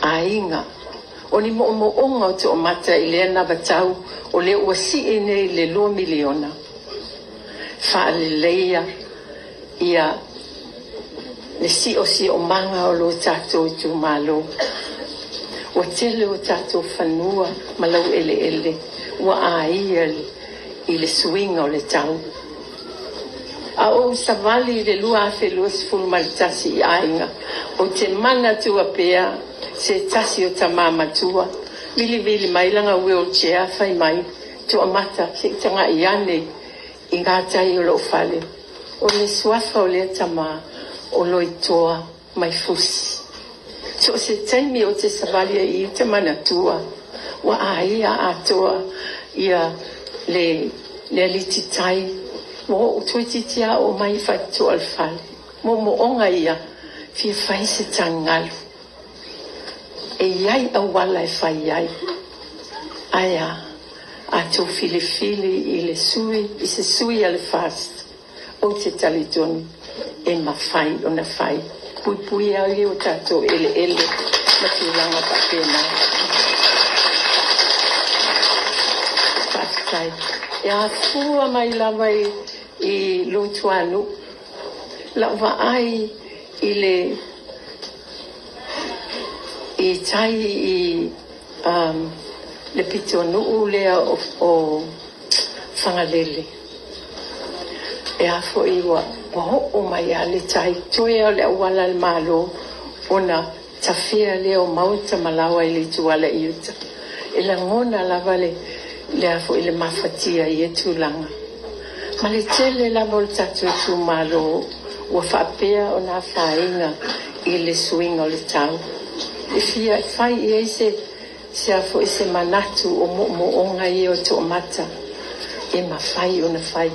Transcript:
Aiga. O ni moomooga o toomata i lea anavatau o lea ua sii nei i le $2 miliona, faaleleia ia le siosiomaga o lo tatou itumalo. Ua tele o tatou fanua ma laueleele ua aia i le suiga o le tau. A ou savali i le 2021 i aiga, ou te manatua pea se tasi o tama matua, vilivili mai lana wheelchair fai mai, “Toamata, se i tagai ane i gatai o lou fale.” O le suafa o lea tama o Loitoa Maifusi. So o se taimi ou te savali ai i i, ou te manatua ua aia atoa ia le alititai, ua toeitiiti lava oo mai i le faitotoa o le fale. O moomooga ia, e fia fai se taligalu. E i ai auala e fai ai. Ae a? A outou filifili i se sui a le FAST, ou te talitonu e mafai ona fai, puipuia ai o tatou eleele ma tulaga faapena. Faafetai. E afua mai lava i Luatuanuu lau vaai i tai i le pitonuu lea o Fagalele, ua oo mai lava le tai, toe lava o le auala a le Malo ona tafea lea o maota ma laoa i le ituala i uta. E lagona lava le mafatia i ia tulaga, ma le tele lava o le tatou itumalo ua faapea ona afaina i le suiga o le tau. E fia fai i ai se manatu o moomooga ia o toamata e mafai ona fai.